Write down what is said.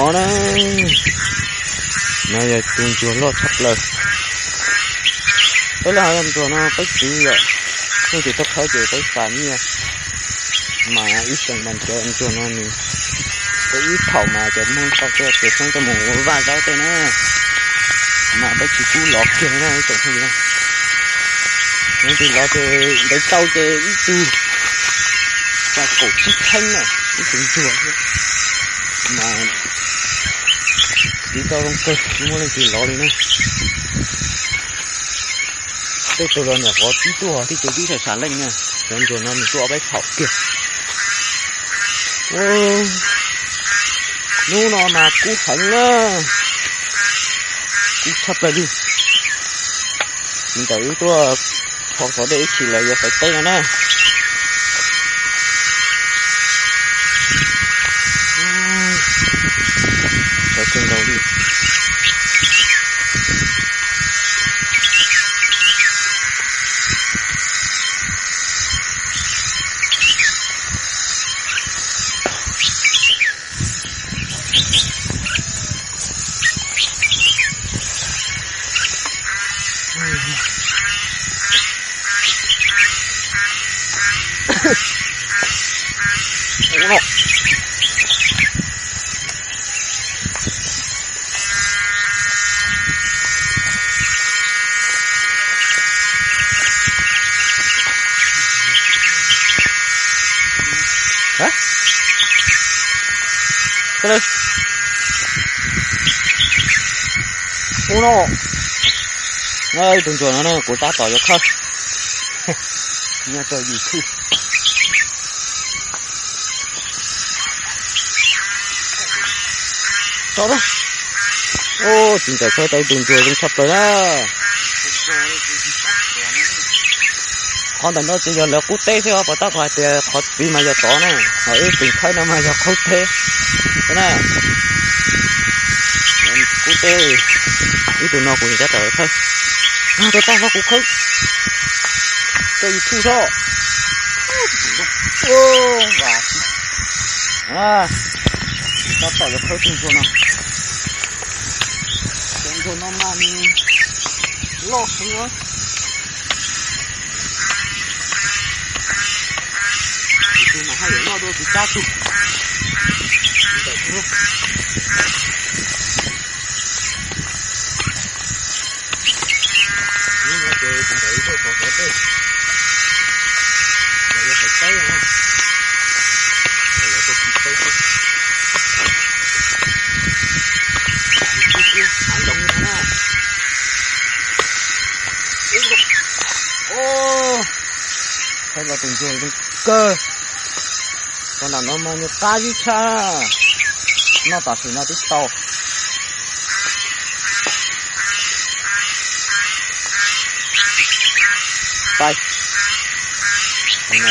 No na, no yog tus ntsuag loj tshaj plaws. Peb lub hav zoov ntsuag no peb txwv yom, leej twg tuaj khawb ces peb xa nyiaj. Mas ib xyoo mas cov ntsuag no nws, peb ib thaum mas cov Hmoob tau tuaj txiav xyoob tuaj mus ua vaj zaub tej na, mas peb tsis pub lov kiag na ib tsoom phooj ywg na. Leej twg lov ces ntev tau ces ib tug txog kaum tsib txheeb na, ib tug ntsuag thiab. Mas txiv tau zoo kawg, tsis muaj leej twg lov li na. Tej tug los nyuam qhuav tib tuaj, tib tug tib sam sam leej na. Cov ntsuag no nws tuaj ob peb thaum kiag. Hnub no mas kub heev na, kub tshaj plaws li. Tsis ntawm wb tuaj kho xov dej ib chim lawm yuav fais teb no na. Sawv kawg nkaus li. Ub no, tus ntsuag no kuv tab tom yuav khawb nyob rau YouTube. Tsis ntawm khawb tau ib tug ntsuag zoo tshaj plaws na. Qhov ntawm no ces yog lawv qub teb xwb os, puas tab kuv hais tias qhov txiv mas yog tod na, ho wb tus khawb no mas yog qub teb na. Qub teb, ib tug no kuv tab tom khawb. Tau tau los kuv khawb rau YouTube xwb. Tab tom yuav khawb tus ntsuag no. Cov ntsuag no mas nws loj heev. Tus mas haj yam loj dua tus tsab tug. Hnub no ces kuv ntawd tuaj kho xov dej, los yog fais teb no, los yog tuaj fais teb xwb. Kub kub hav zoov no na. Ub, thaij los tus ntsuag zoo kawg. Tus nram no mas nws qab zib tshaj, noj tam sim no twb tau. Pais, no,